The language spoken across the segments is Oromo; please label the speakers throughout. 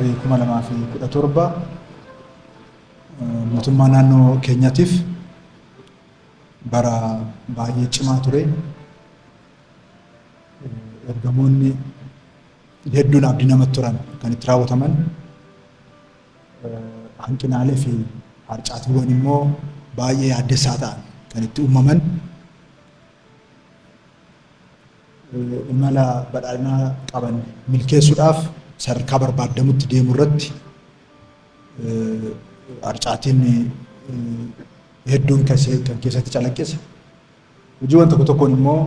Speaker 1: Barri 2017 mootummaa naannoo keenyaatiif bara baay'ee cimaa ture. Ergamoonni hedduun abdii namatti turan kan itti raawwataman, hanqinaalee fi harcaatiiwwan immoo baay'ee yaaddessaa ta'an kan itti uumaman, imala badhaadhinaa qaban milkeessuudhaaf sadarkaa barbaadamutti deemuu irratti harcaatiin hedduun kan keessatti calaqqise. Hojiiwwan tokko tokkoon immoo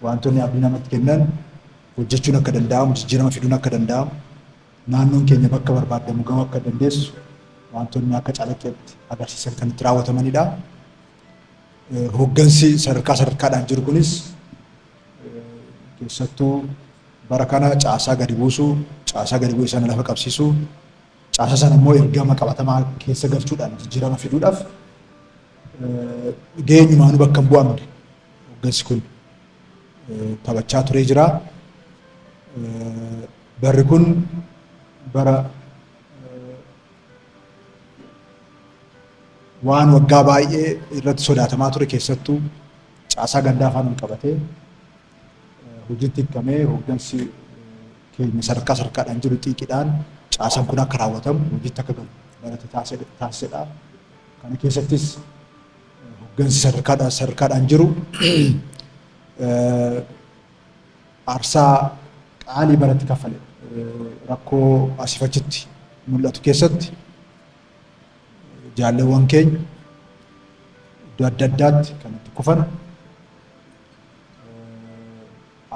Speaker 1: wantoonni abdii namatti kennan hojjechuun akka danda'amu, jijjiirama fiduun akka danda'amu, naannoon keenya bakka barbaadamu gahuu akka dandeessu wantoonni akka calaqqeetti agarsiisan kan itti raawwatamanidha. Hooggansi sadarkaa sadarkaadhaan jiru kunis keessattuu bara kana caasaa gadi buusuu, caasaa gadi bu'e sana lafa qabsiisuu, caasaa sana immoo ergama qabatamaa keessa galchuudhaan jijjiirama fiduudhaaf gaheenyumaanuu bakka hin bu'amne hooggansi kun taphachaa turee jira. Barri kun bara waan waggaa baay'ee irratti sodaatamaa ture, keessattuu caasaa gandaa afaan ol qabatee hojiitti hiikamee hooggansi keenya sadarkaa sadarkaadhaan jiru xiiqiidhaan caasaan kun akka raawwatamu hojiitti akka galu barate taasisedha. Kana keessattis hooggansi sadarkaadhaan jiru aarsaa qaalii baratti kaffale. Rakkoo asii fi achitti mul'atu keessatti jaalleewwan keenya iddoo adda addaatti kan itti kufan,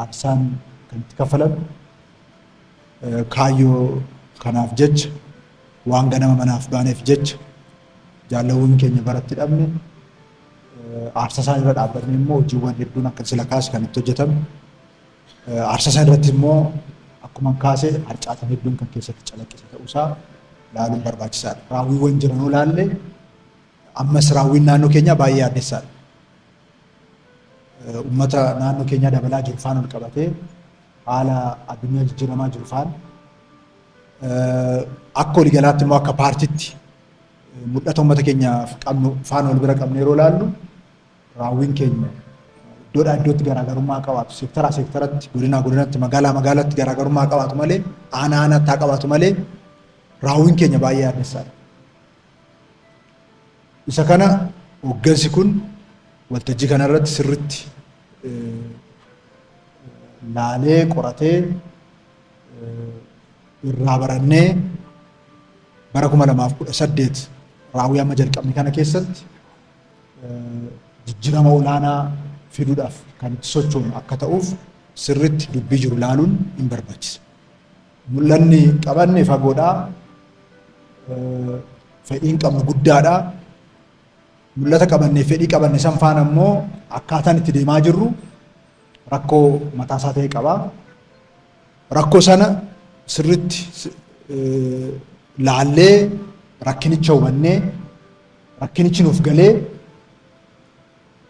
Speaker 1: aarsaan kan itti kaffalan, kaayyoo kanaaf jecha waan ganama manaaf baaneef jecha jaalleewwan keenya baratti dhabne, aarsaa isaan irra dhaabbatne immoo hojiiwwan hedduun akka sila kaase kan itti hojjetame. Aarsaa isaan irratti immoo akkuma kaase harcaatan hedduun kan keessatti calaqqise ta'uusaa laaluun barbaachisaadha. Raawwiiwwan jiran yoo laalle ammas raawwiin naannoo keenyaa baay'ee yaaddessaadha. Uummata naannoo keenyaa dabalaa jiru faana ol qabatee haala addunyaa jijjiiramaa jiru faana akka waliigalaatti immoo akka paartiitti mul'ata uummata keenyaaf qabnu faana wal bira qabne yeroo laallu raawwiin keenya iddoodhaa iddootti garaagarummaa qabaatu, seektaraa seektaratti, godinaa godinatti, magaalaa magaalaatti garaagarummaa qabaatu malee, aanaa aanaatti haa qabaatu malee raawwiin keenya baay'ee yaaddessaadha. Isa kana hooggansi kun waltajjii kanarratti sirriitti laalee qoratee irraa barannee bara 2018 raawwii amma jalqabne kana keessatti jijjiirama olaanaa fiduudhaaf kan itti sochoonu akka ta'uuf sirriitti dubbii jiru laaluun hin barbaachisa. Mul'anni qabanne fagoodhaa, fedhiin qabnu guddaadhaa. Mul'ata qabannee fedhii qabanne san faana immoo akkaataan itti deemaa jirru rakkoo mataasaa ta'e qaba. Rakkoo sana sirriitti laallee rakkinicha hubannee rakkinichi nuuf galee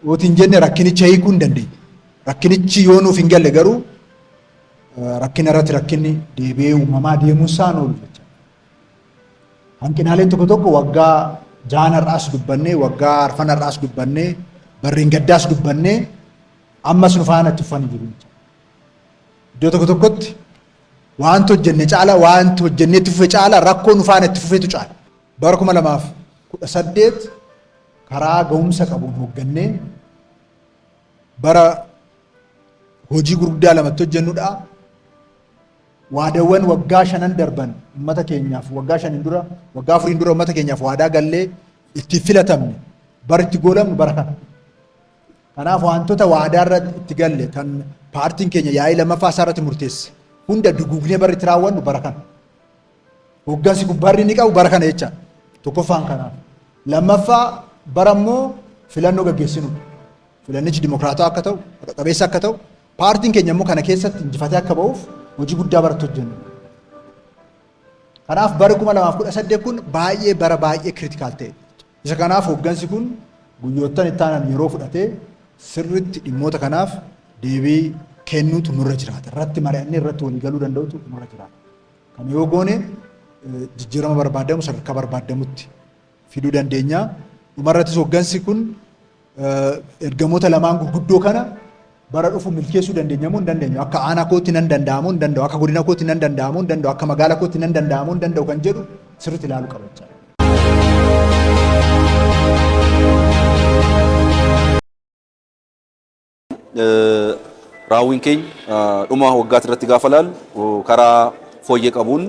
Speaker 1: yootiin jenne rakkinicha hiikuu hin dandeenye. Rakkinichi yoo nuuf hin galle garuu rakkina irratti rakkinni deebi'ee uumamaa deemuun isaa oolu jecha. Hanqinaaleen tokko tokko waggaa ja'an har'aas dubbannee, waggaa arfan har'aas dubbannee, barreen gaddaas dubbannee ammas nu faana itti uffanii jiru jecha. Iddoo tokko tokkotti waanti hojjenne caala, waanti hojjennee itti fufe caala rakkoo nu faana itti fufetu caala. Bara 2018 karaa ga'umsa qabuun hooggannee bara hojii gurguddaa lamatti hojjennudha. Waadaawwan waggaa shanan darban uummata keenyaaf waggaa shaniin dura, waggaa afuriin dura uummata keenyaaf waadaa gallee itti filatamne bara itti goolamnu bara kana. Kanaaf wantoota waadaa irratti itti galle kan paartiin keenya yaa'ii lammaffaa isaa irratti murteesse hunda duguugnee bara itti raawwannu bara kana. Hooggansi kun barri inni qabu bara kana jecha. Tokkoffaan kanaaf. Lammaffaa bara immoo filannoo gaggeessinudha. Filannichi dimokiraataa akka ta'u, haqa qabeessa akka ta'u, paartiin keenya immoo kana keessatti injifatee akka ba'uuf hojii guddaa baratti hojjennu. Kanaaf bara 2018 kun baay'ee bara baay'ee kiritikaal ta'e. Isa kanaaf hooggansi kun guyyoottan itti aanan yeroo fudhatee sirriitti dhimmoota kanaaf deebii kennuutu nurra jiraata. Irratti mari'annee irratti walii galuu danda'utu nurra jiraata. Kana yoo goone jijjiirama barbaadamu sadarkaa barbaadamutti fiduu dandeenya. Dhumarrattis hoggansi kun ergamoota lamaan gurguddoo kana bara dhufu milkeessuu dandeenya moo hin dandeenyu? Akka aanaa kootti nan danda'amoo hin danda'u? Akka godina kootti nan danda'amoo hin danda'u? Akka magaalaa kootti nan danda'amoo hin danda'u kan jedhu sirriitti ilaaluu qaba jechaadha.
Speaker 2: Raawwiin keenya dhuma waggaati irratti gaafa ilaallu karaa fooyyee qabuun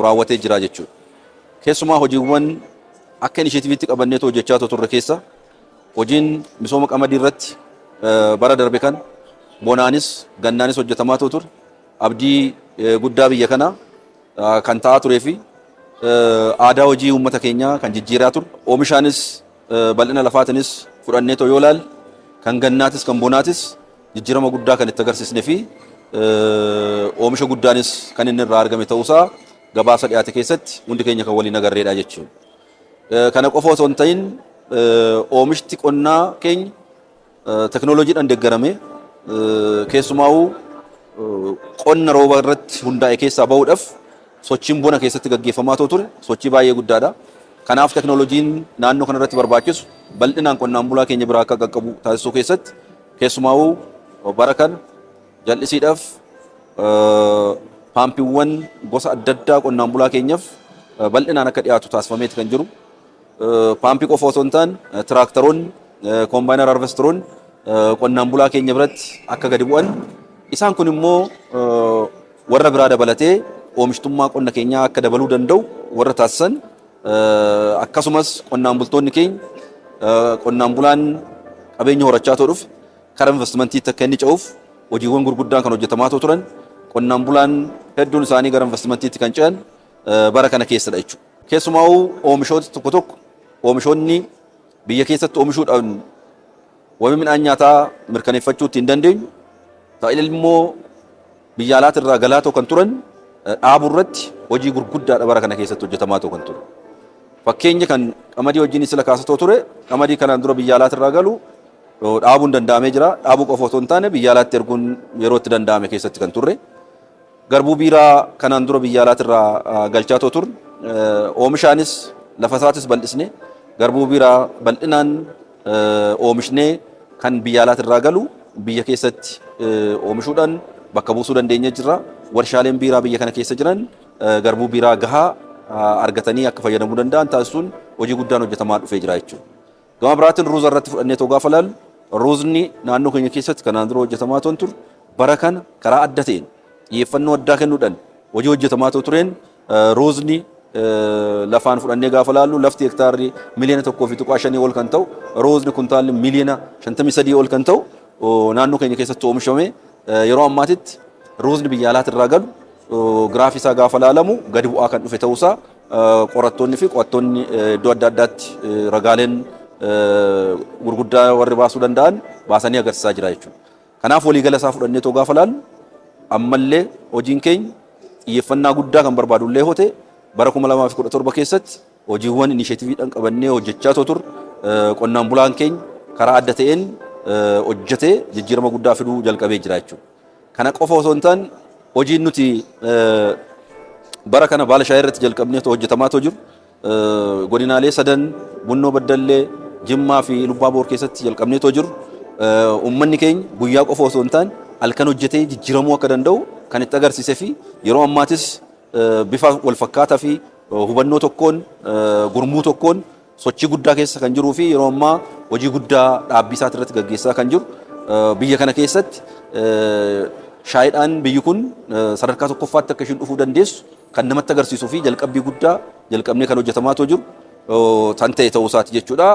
Speaker 2: raawwatee jira jechuudha. Keessumaa hojiiwwan akka inisheetiiviitti qabannee hojjechaa turre keessa hojiin misooma qamadii irratti bara darbe kan bonaanis gannaanis hojjetamaa ture abdii guddaa biyya kanaa kan ta'aa turee fi aadaa hojii uummata keenyaa kan jijjiiraa ture. Oomishaanis bal'ina lafaatinis fudhannee yoo ilaalle kan gannaatis kan bonaatis jijjiirama guddaa kan itti agarsiisne fi oomisha guddaanis kan inni irraa argame ta'uusaa gabaasa dhiyaate keessatti hundi keenya kan waliin agarreedha jechuudha. Kana qofa osoo hin ta'in oomishti qonnaa keenya teknooloojiidhaan deeggarame keessumaa'uu qonna rooba irratti hundaa'e keessaa bahuudhaaf sochiin bona keessatti gaggeeffamaa ture sochii baay'ee guddaadha. Kanaaf teknooloojiin naannoo kana irratti barbaachisu bal'inaan qonnaan bulaa keenya biraa akka qaqqabu taasisuu keessatti keessumaa'uu bara kana jal'isiidhaaf paampiiwwan gosa adda addaa qonnaan bulaa keenyaaf bal'inaan akka dhiyaatu taasifameeti kan jiru. Paampii qofa osoo hin taane tiraaktaroonni, koombaayinara harvesteroonni qonnaan bulaa keenya biratti akka gadi bu'an isaan kun immoo warra biraa dabalatee oomishtummaa qonna keenyaa akka dabaluu danda'u warra taasisan akkasumas qonnaan bultoonni keenya qonnaan bulaan qabeenya horachaa ta'uu dhufe karaa investimantiitti akka inni ce'uuf hojiiwwan gurguddaan kan hojjetamaa turan qonnaan bulaan hedduun isaanii gara investimantiitti kan ce'an bara kana keessadha jechuudha. Keessumaa'uu oomishoota tokko tokko oomishoonni biyya keessatti oomishuudhaan wabii midhaan nyaataa mirkaneeffachuu ittiin dandeenyu ta'e immoo biyya alaatirraa galaa ta'u kan turan dhaabuu irratti hojii gurguddaadha bara kana keessatti hojjetamaa ta'u kan ture. Fakkeenya kan qamadii wajjin sila kaasatoo ture qamadii kanaan dura biyya alaatirraa galu dhaabuun danda'amee jira. Dhaabuu qofa osoo hin taane biyya alaatti erguun yeroo itti danda'ame keessatti kan turre. Garbuu biiraa kanaan dura biyya alaatirraa galchaa turre oomishaanis lafa isaatis bal'isne garbuu biiraa bal'inaan oomishnee kan biyya alaatirraa galu biyya keessatti oomishuudhaan bakka buusuu dandeenye jirra. Warshaaleen biiraa biyya kana keessa jiran garbuu biiraa gahaa argatanii akka fayyadamuu danda'an taasisuun hojii guddaan hojjetamaa dhufee jira jechuudha. Gama biraatiin ruuza irratti fudhannee too gaafa ilaallu ruuzni naannoo keenya keessatti kanaan dura hojjetamaa ture bara kana karaa adda ta'een xiyyeeffannoo addaa kennuudhaan hojii hojjetamaa tureen ruuzni lafaan fudhannee gaafa ilaallu lafti hektaarri 1.5 miliyoona ol kan ta'u ruuzni kuntaalli 53 miliyoona ol kan ta'u naannoo keenya keessatti oomishame yeroo ammaatitti ruuzni biyya alaatirraa galu giraafii isaa gaafa ilaalamu gadi bu'aa kan dhufe ta'uusaa qorattoonni fi qo'attoonni iddoo adda addaatti ragaaleen gurguddaa warri baasuu danda'an baasanii agarsiisaa jira jechuudha. Kanaaf waliigala isaa fudhannee too gaafa ilaallu ammallee hojiin keenya xiyyeeffannaa guddaa kan barbaadu illee hote bara 2017 keessatti hojiiwwan inisheetiiviidhaan qabannee hojjechaa turre qonnaan bulaan keenya karaa adda ta'een hojjetee jijjiirama guddaa fiduu jalqabee jira jechuudha. Kana qofa osoo hin taane hojiin nuti bara kana baala shaayii irratti jalqabnee hojjetamaa jiru godinaalee sadan Bunnoo Baddallee Jimmaa fi Lubbaaboor keessatti jalqabnee jiru uummanni keenya guyyaa qofa osoo hin taane halkan hojjetee jijjiiramuu akka danda'u kan itti agarsiisee fi yeroo ammaatis bifa wal fakkaataa fi hubannoo tokkoon gurmuu tokkoon sochii guddaa keessa kan jiruu fi yeroo ammaa hojii guddaa dhaabbii isaati irratti gaggeessaa kan jiru biyya kana keessatti shaayiidhaan biyyi kun sadarkaa tokkoffaatti akka ishiin dhufuu dandeessu kan namatti agarsiisuu fi jalqabbii guddaa jalqabnee kan hojjetamaa jiru kan ta'e ta'uu isaati jechuudha.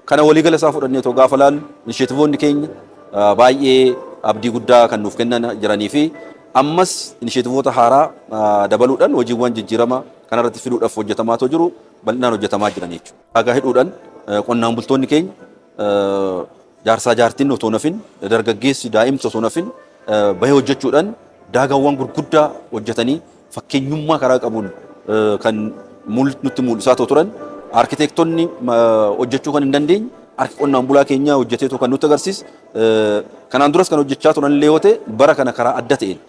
Speaker 2: Kana waliigala isaa fudhannee otoo gaafa ilaallu inisheetivoonni keenya baay'ee abdii guddaa kan nuuf kennan jiranii fi ammas inisheetivoota haaraa dabaluudhaan hojiiwwan jijjiirama kanarratti fiduudhaaf hojjetamaa jiru bal'inaan hojjetamaa jiran jechuudha. Dhagaa hidhuudhaan qonnaan bultoonni keenya jaarsaa jaartiin otoo nafin dargaggeessi daa'imti osoo nafin bahee hojjechuudhaan daagaawwan gurguddaa hojjetanii fakkeenyummaa karaa qabuun kan nutti mul'isaa turan arkiteektonni hojjechuu kan hin dandeenye harki qonnaan bulaa keenyaa hojjeteetu kan nutti agarsiise kanaan duras kan hojjechaa turan illee yoo ta'e bara kana karaa adda ta'een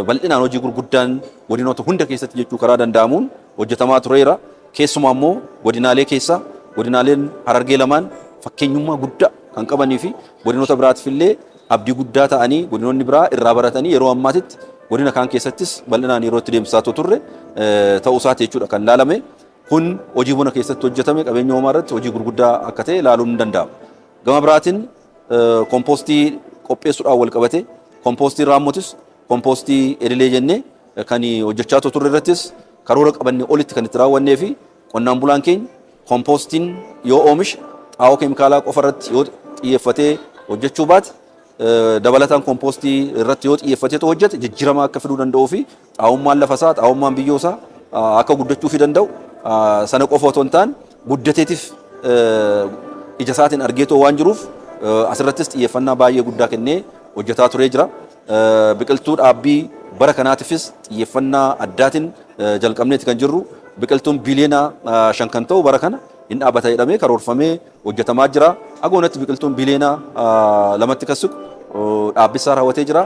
Speaker 2: bal'inaan hojii gurguddaan godinoota hunda keessatti jechuu karaa danda'amuun hojjetamaa tureera. Keessumaa immoo godinaalee keessaa godinaaleen Harargee lamaan fakkeenyummaa guddaa kan qabanii fi godinoota biraatiif illee abdii guddaa ta'anii, godinoonni biraa irraa baratanii yeroo ammaatitti godina kaan keessattis bal'inaan yeroo itti deemsisaa turre ta'uu isaati jechuudha kan laalame. Kun hojii buna keessatti hojjetame qabeenya uumamaa irratti hojii gurguddaa akka ta'e ilaaluun ni danda'ama. Gama biraatiin kompoostii qopheessuudhaan wal qabate, kompoostii raammotis kompoostii idilee jennee kan hojjechaa turre irrattis karoora qabannee olitti kan itti raawwannee fi qonnaan bulaan keenya kompoostiin yoo oomishe xaa'oo keemikaalaa qofa irratti yoo xiyyeeffatee hojjechuu baate, dabalataan kompoostii irratti yoo xiyyeeffatee hojjete jijjiirama akka fiduu danda'uu fi xaa'ummaan lafasaa, xaa'ummaan biyyoosaa akka guddachuu fi danda'u, sana qofa otoo hin taane guddateetiif ija isaatiin argeetoo waan jiruuf asirrattis xiyyeeffannaa baay'ee guddaa kennee hojjetaa turee jira. Biqiltuu dhaabbii bara kanaatiifis xiyyeeffannaa addaatiin jalqabneeti kan jirru. Biqiltuun biliyoona 5 kan ta'u bara kana hin dhaabbata jedhamee karoorfamee hojjetamaa jira. Agoonatti biqiltuun biliyoona 2tti kan siqu dhaabbisaa raawwatee jira.